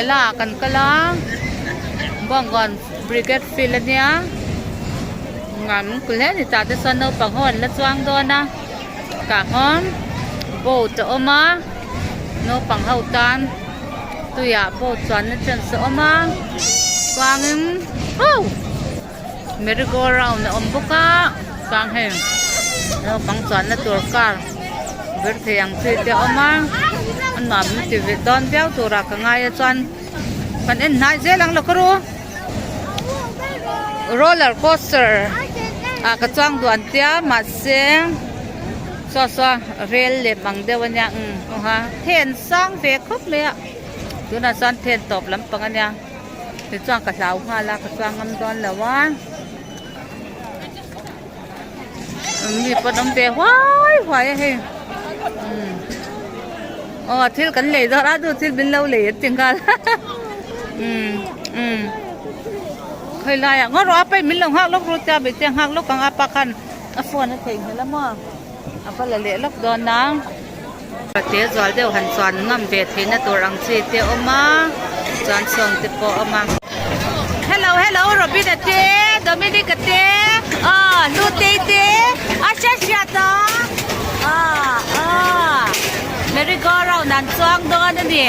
Mela ah kan kal a Bawngkawn Brigade field a nia ngam kul hle a ni tah te chuan naupang ho an la chuang dawn a tah khawn boat a awm a naupang ho tan tuiah boat chuanna chance a awm a chuangin oh merry go round a awm bawk a chuan hei naupang chuanna tur car vir thei ang chi te a awm a a nuam an ti ve dawn viau turah ka ngai a chuan kan en hnai zel ang lo ka ru roller coaster ah ka chuang duh an tia mahse saw saw rel lem ang deuh a nia umm ha then sang ve khawp mai a tunah chuan then tawp lampang a nia. Tichuan ka hlau nghal a ka chuang ngam dawn lo a mi pawn awm ve huai huai a hei umm aw thil kan lei dawn a du thil min lo lei an ti nghal umm umm khawi laiah ngaw rawh a paih min lo nghak lawk ru tia hmeichhia nghak lawk ang a pa khan a phone a theihnghilh a maw a va la leh lawk dawn a. Te zual deuh han chuan ngam ve theihna tur ang chi te a awm a chuan sawng te pawh a awm a. Hello hello Robin a te Dominic a te aw Hlutei te a hriat hriat a ah ah merry go round an chuang dawn a ni.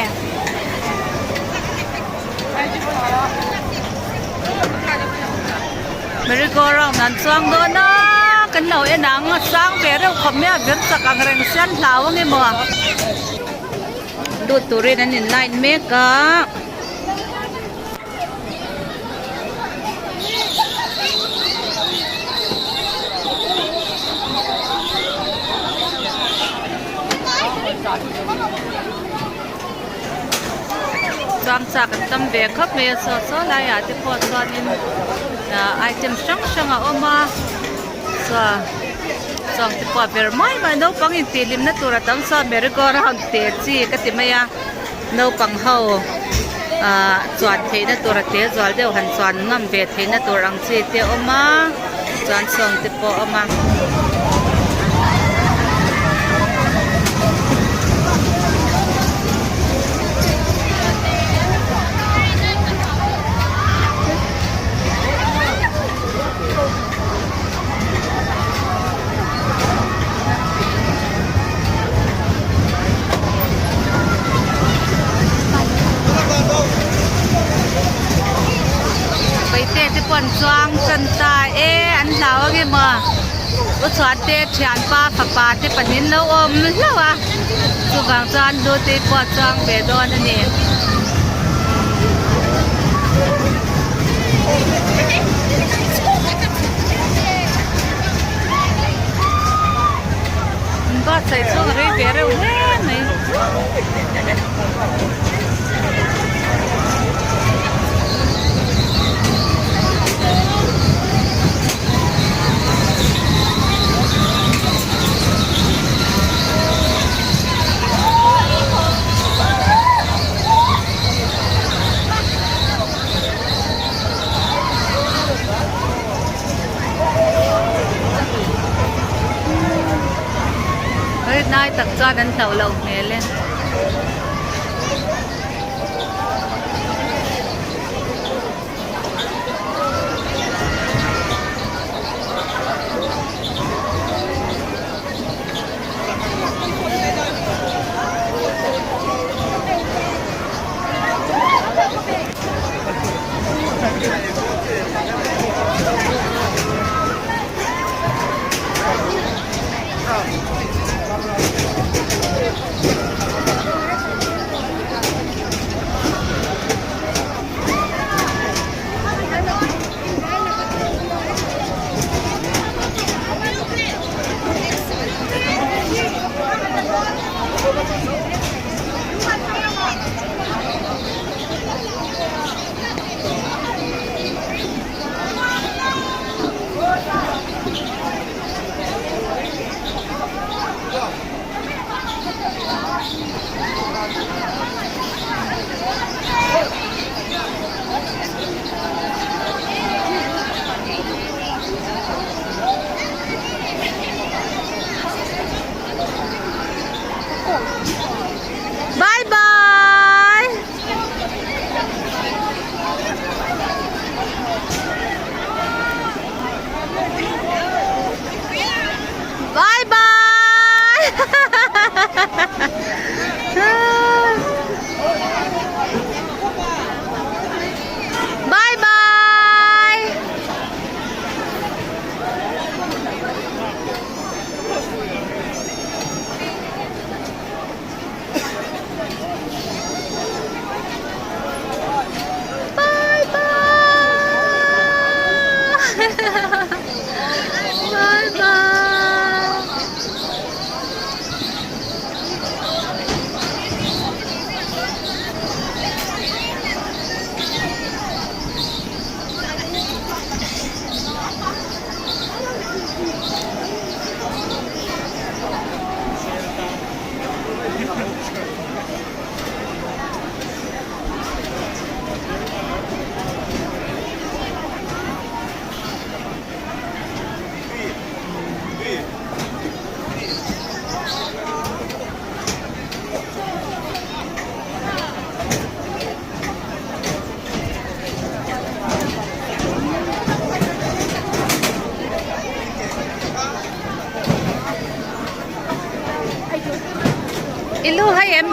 Merry go round an chuang dawn a kan lo en ang a sang ve reuh khawp mai a vir chak ang reng sian hlau ang emaw lut turin an in line mek a. Chuang chak an tam ve khawp mai a saw saw laiah te pawh chuanin ah item hrang hrang a awm a chuan chuang te pawh a ber mai mai naupang intihhlimna tur a tam chuan merry go round te chi ka ti mai a naupang ho ah chuan theihna tur a te zual deuh han chuan ngam ve theihna tur ang chi te a awm a chuan sawng te pawh a awm a. Paite te pawh an chuang tan ta e an hlau ange maw u chhuan te thianpa fapa te pahnih an lo awm hlauh a chuvang chuan hlute pawh a chuang ve dawn a ni. Buatsaih chhung a rei ve reuh hle mai. Rinai tak chuan an hlauh loh hmel e.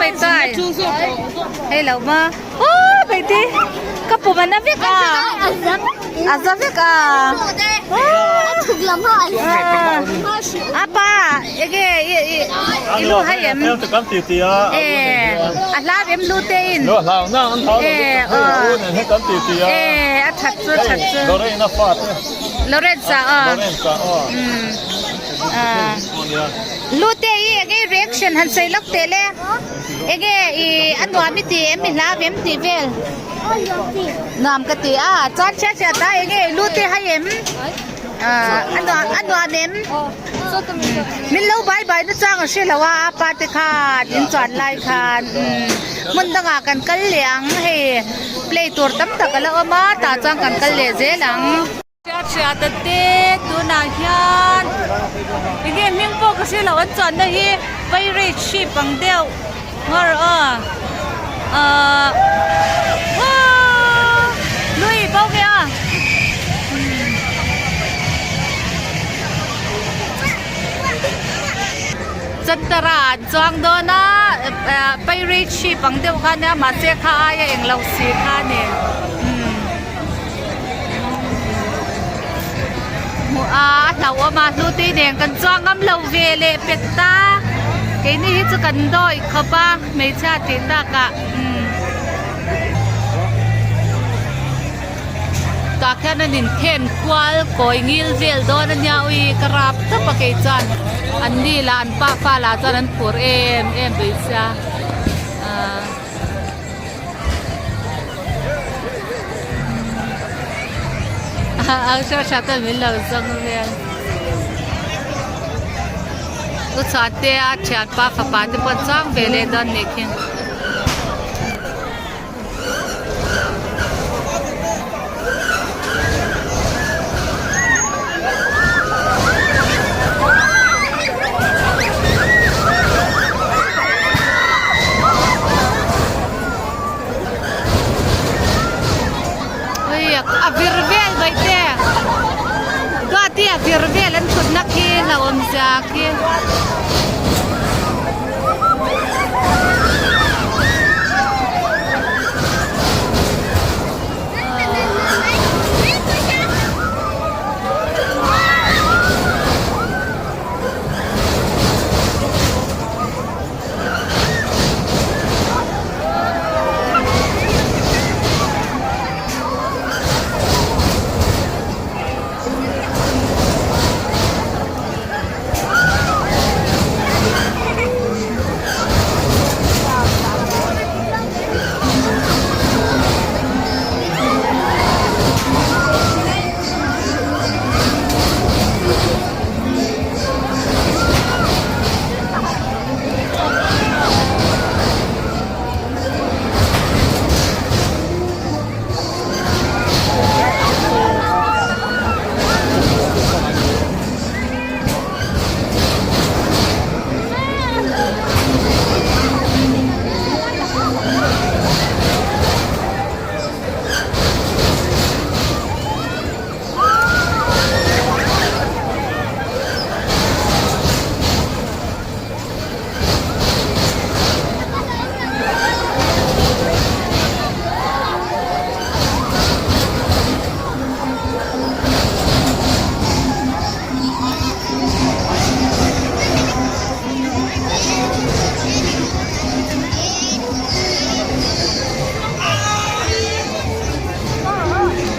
mai tai hei lo ma aw baiti ka pum a na vek a a za vek a a pa enge i i i lu hai em e a hlau em lu te in e a that chu that chu Lawrence a aw Lute i enge i reaction han sawi lawk teh le enge i a nuam i ti em i hlau em tih vel nuam ka ti a chuan hriat hriat a enge i lute hai em a nuam a nuam em min lo bai bai na chang a hre lo a apa te khan in chuan lai khan hmun dangah kan kal leh ang hei play tur tam tak a la awm a tah chuan kan kal leh zel ang. Hriat hriat a te tunah hian enge hming pawh ka hre lo an chuanna hi pirate ship ang deuh nghawr aw ahh uaaa lui bo ve a. Chantara an chuang dawn a pirate ship ang deuh kha nia mahse kha aia englo si kha a ni. Hmuh a a hlauhawm a hlute nen kan chuang ngam lo ve leh pek ta keini hi chu kan dawi khawp a hmeichhia tih takah umm tah khian an inthen kual kawi ngil vel dawn a nia ui ka rap tawp a kei chuan an ni lah an pa fa lah chuan an phur em em mai sia ahh. Ang hriat hriat ten min lo zawng vel. U Chhuantea thianpa fapa te pawh an chuang ve leh dawn nih khi. A vir vel mai te Duati a vir vel an thutna khi hlauhawm zia khi.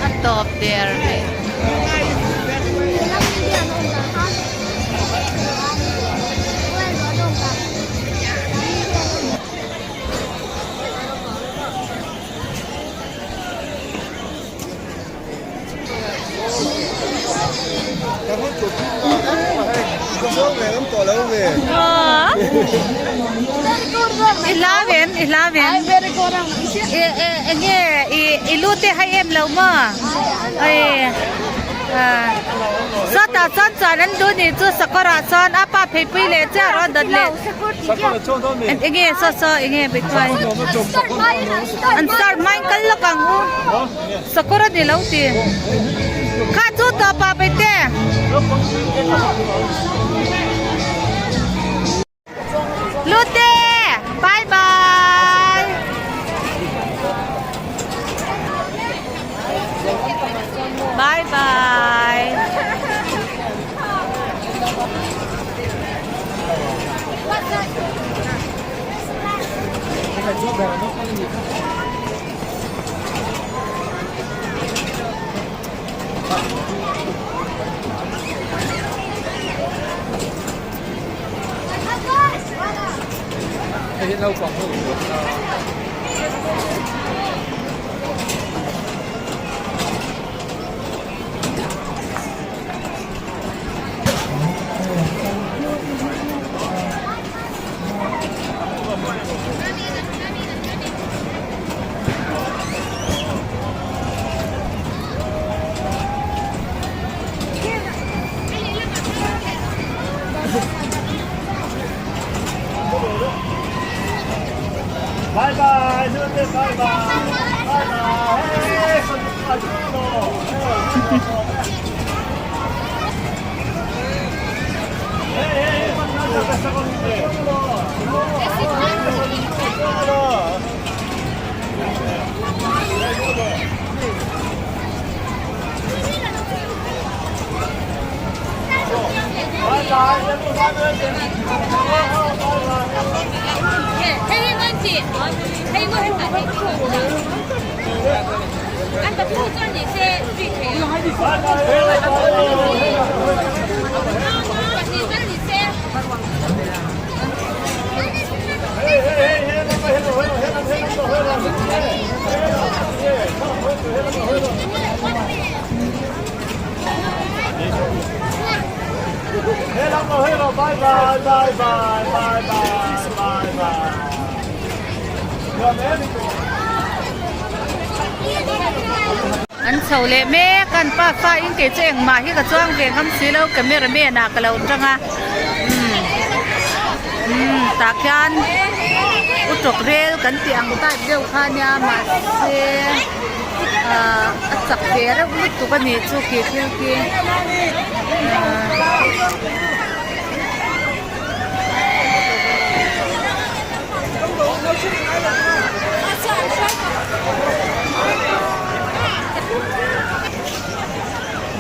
A tawp der mai. I hlau em i hlau em enge i lu te hai em lo maw sawtah chuan chuan an duh nih chu sakawr ah chuan a pa pheipui leh chiah rawn dawt leh enge saw saw enge beituai an start hmain kal lawk ang u. Sakawr a ni lo ti. Kha chu tawp ah Paite. Lute! Bye bye! Bye bye. An chho leh mek a an pa fa in kei chu engmah hi ka chuang ve ngam si lo camera man ah ka lo tang a umm umm tah khian u tawk rel kan tih ang type deuh kha ania mahse ahh a chak ve reuh lutuk a nih chu khi thil khi ahh.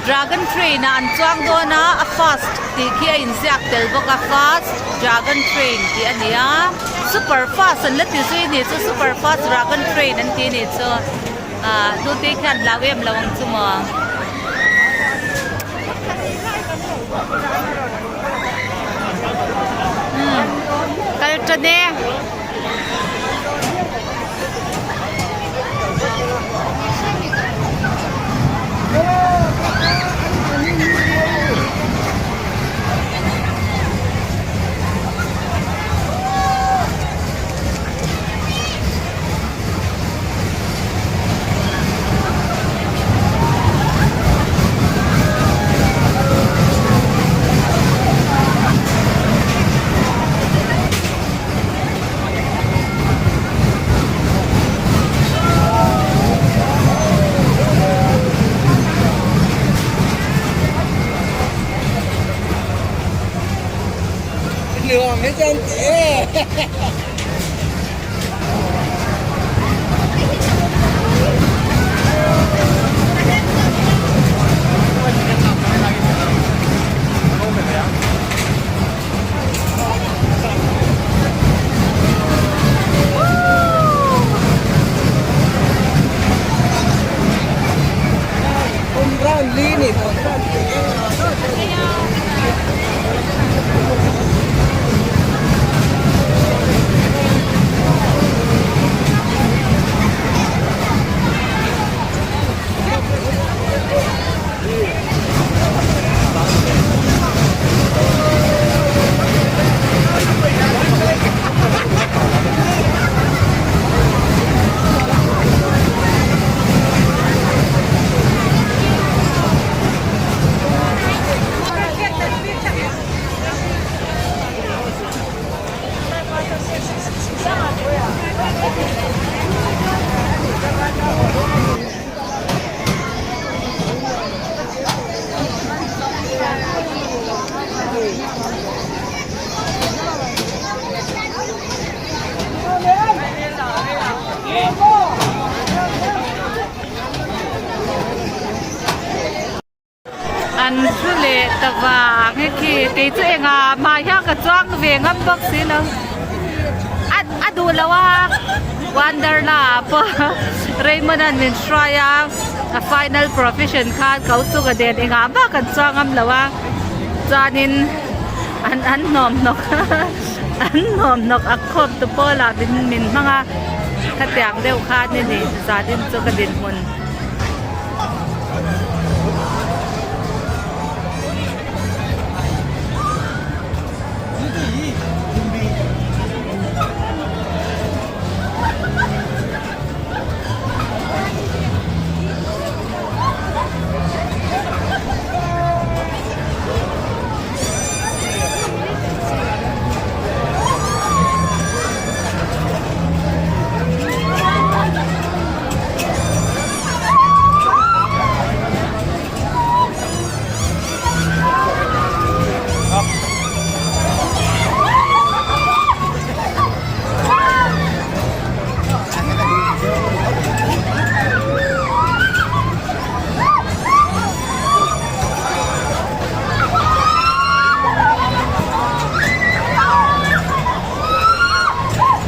Dragon train ah an chuang dawn a a fast tih khi a inziak tel bawk a fast dragon train tih a ni a super fast an la ti zui a nih chu super fast dragon train an ti a nih chu ah hnute khian hlau em lo ang chu maw. Kal tan e. An thu leh ta vang e khi kei chu engah mah hian ka chuang ve ngam bawk si lo a a duh lo a Wonderla ah pawh Raymond an min hruai a a final provision khan ko chu ka den engah vak kan chuang ngam lo a chuanin an an hnawm hnawk an hnawm hnawk a khawp tu pawlah min min hmang a khatiang deuh khan a ni zanin chu ka dinhmun.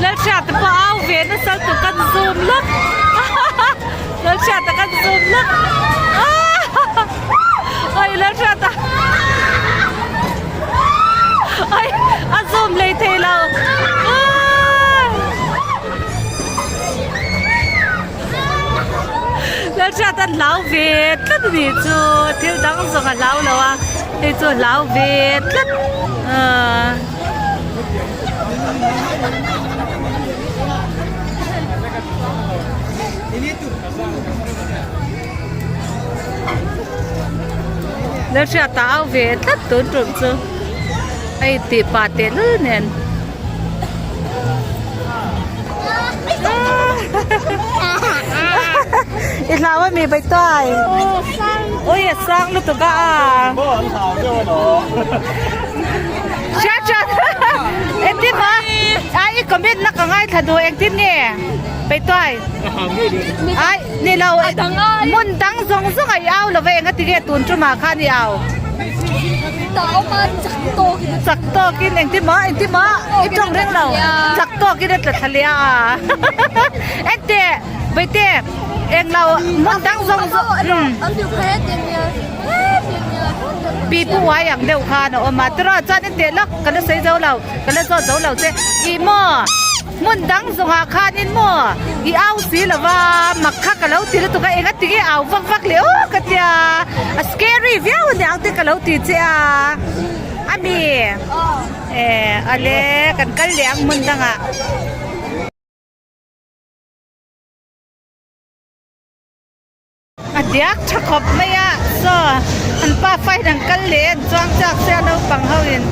Lalhriata pawh au ve nasa tu kan zoom lawk Lalhriata kan zoom lawk Oi Lalhriata Oi a zoom lei thei lo Lalhriata hlau ve tlat a nih chu thil dang zawng a hlau lo a hei chu a hlau ve tlat ahh. Lalhriata au ve tlat tun tum chu hei tih pah teh lul nen. I hlau a mi Baituai? Ui a sang lutuk a a. Hriat hriat engtin maw ai i comment na ka ngaithla duh engtin nge Peituai ai ni lo hmun dang zawng zawng a i au lo va eng a ti nge tun tumah khan i au chak tawkin engtin maw engtin maw i tawng reng lo chak tawkin a tla thla leh a ente Peite eng lo hmun dang zawng zawng Pi pu uai ang deuh khan a awm a tiraw chuan in teh lawk ka la sawi zo lo ka la zawt zo lo che ih maw hmun dang zawngah khanin maw i au si lo va mak kha ka lo ti lutuk a enga ti nge au vak vak leh aw ka tia a scary viau a niang te ka lo ti che a ami eh ale kan kal leh ang hmun dangah. A diak tha khawp mai a saw an pa fa hian an kal leh a an chuang chak sia naupang ho in.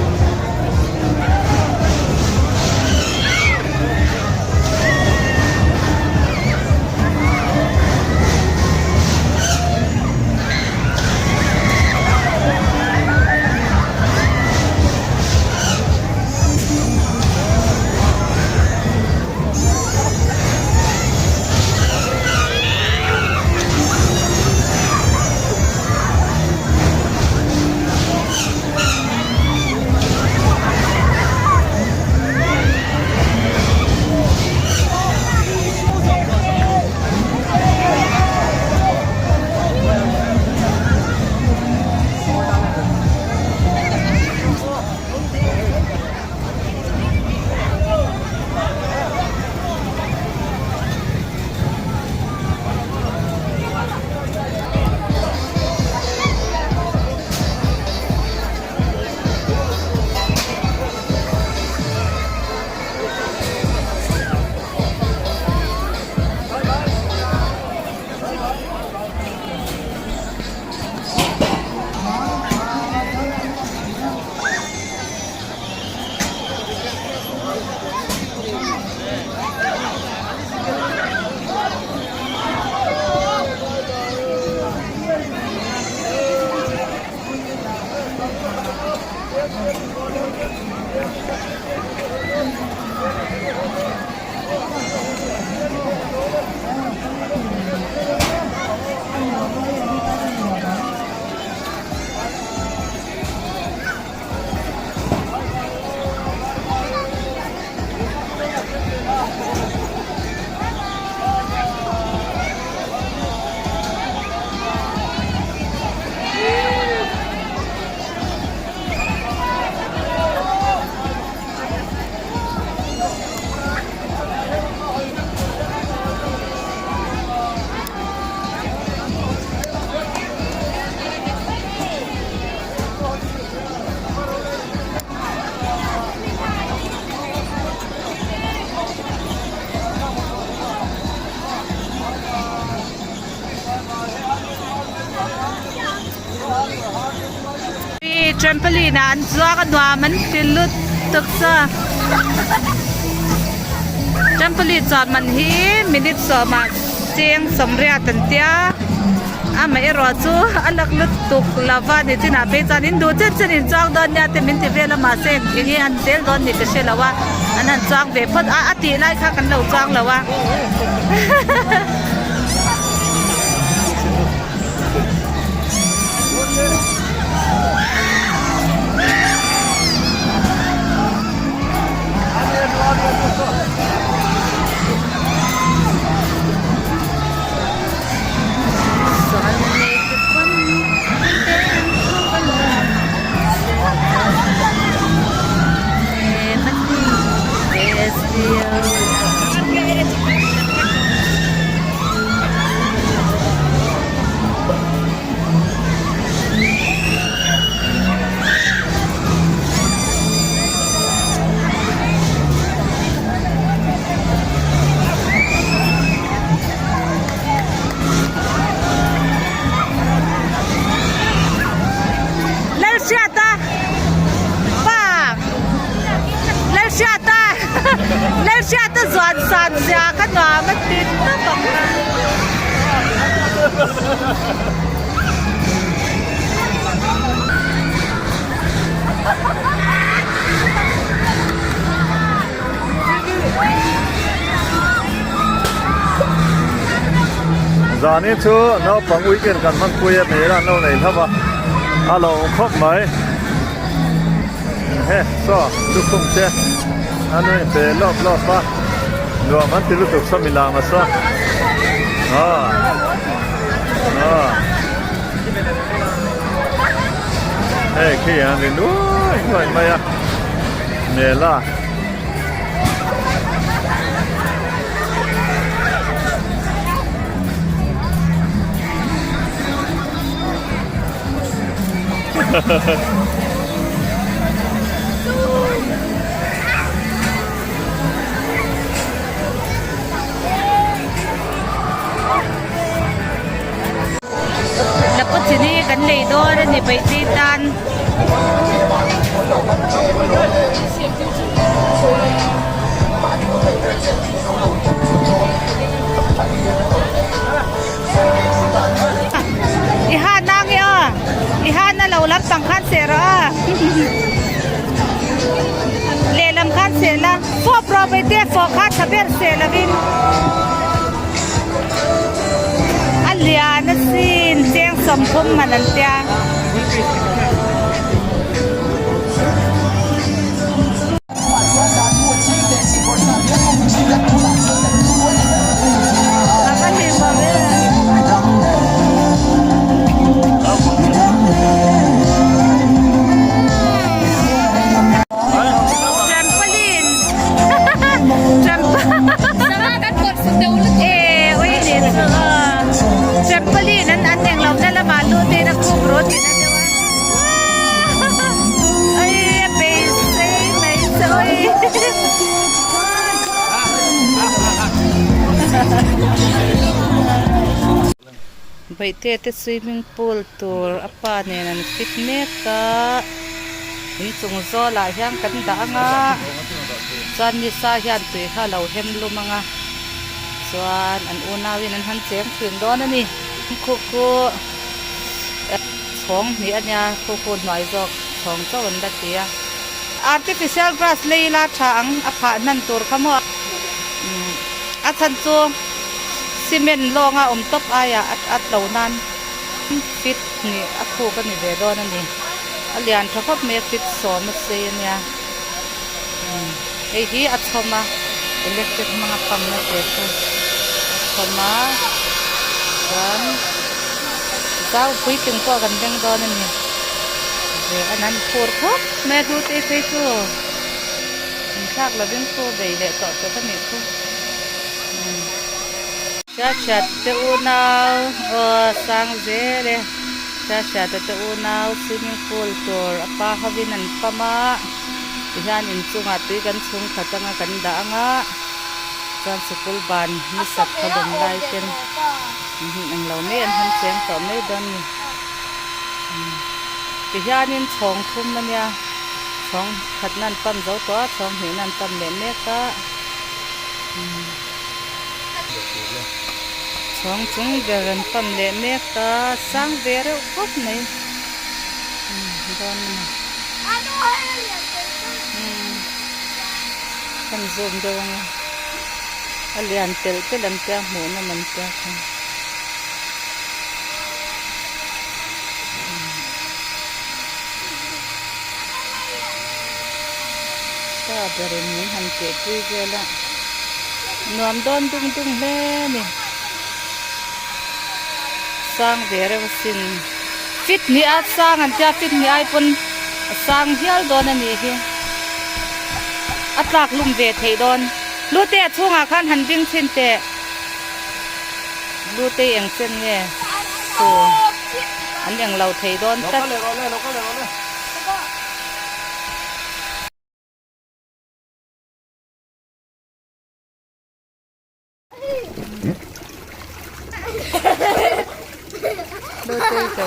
Trampoline ah an chuang a nuam an ti lutuk sa. Trampoline chuan man hi minute sawmah cheng sawmriat an tia amaherawh chu a lak lutuk lova ni chinah phei chuan in duh chin chin in chuang dawn nia te min ti vel a mahse eng nge an zel dawn ni ka hre lo a an han chuang ve phawt a a tih lai kha kan lo chuang lo a. Lalhriata pa Lalhriata Lalhriata zuan san zia kha nuam a ti tawp ang a. Zani chu naupang weekend kan hmanpui a hmel an lo nei hlauh a, a lo awm khawp mai. He saw lukhum te a nui pe lawp lawp a, nuam an ti lutuk saw milang a saw. Aw aw hei khi an ri nuai nuai mai a mela. Lapawchini kan lei dawn a ni paihti tan. I ha na nge aw i ha na lo lampang khan seh rawh a lehlam khan seh la fawp rawh mai te fawh kha tha ber seh lovin a lian asin cheng 30 man an tia. Trampoline Trampoline an an eng lo na lamah lut in a khup rawt in a deuh a ai a beisei mai che oi Baihte te swimming pool tur a pa nen an fit mek a inchung zawl ah hian kan dah ang a chuan nisa hian tui kha a lo hem lum ang a chuan an unau in an han cheng thin dawn a ni khu khu chhawng hnih a nia khu khu hnuai zawk chhawng chauh an la ti a artificial grass lei ila tha ang a phah hnan tur kha maw a chhan chu. Cement lawnga awm tawp aiah a at lo nan fit hnih a khuk a ni ve dawn a ni. A lian tha khawp mai a fit sawm a sei a nia. Hei hi a chhawm a electric hmanga pump na te chu a chhawm a chuan zau puitling pawh kan beng dawn a ni. Ve a nan phur khawp mai a hnute phei chu inthlak lovin khu bei leh tawh tur a nih chu. Hriat te unau aw sang zel e Hriat te unau swimming pool tur a pa hovin an pam a tihian inchungah tui kan chhung khat anga kan dah anga chuan sikul ban ni sat kha lawm lai ten englo mai an han cheng tawh mai dawn a ni. Tihianin chhawng thum a nia, chhawng khatna an pan zo tawh a, chhawng hnihna an pan leh mek a. Chhawng chung ber an pan leh mek a, sang ve reuh khawp mai. Dawn a ni. Kan zoom deuh ang a, a lian telh telh an tia hmuh nawm an tia kha. Pa berin min han teh pui vel a, nuam dawn dung dung hle a ni. Sang ve reuh asin. Fit hnih a sang an tia fit hnih ai pawn a sang hial dawn a nih hi. A tlak lum ve theih dawn. Lute a chhungah khan han ding chhin teh. Lute eng chen nge chu an eng lo thei dawn tlat. Lute cho.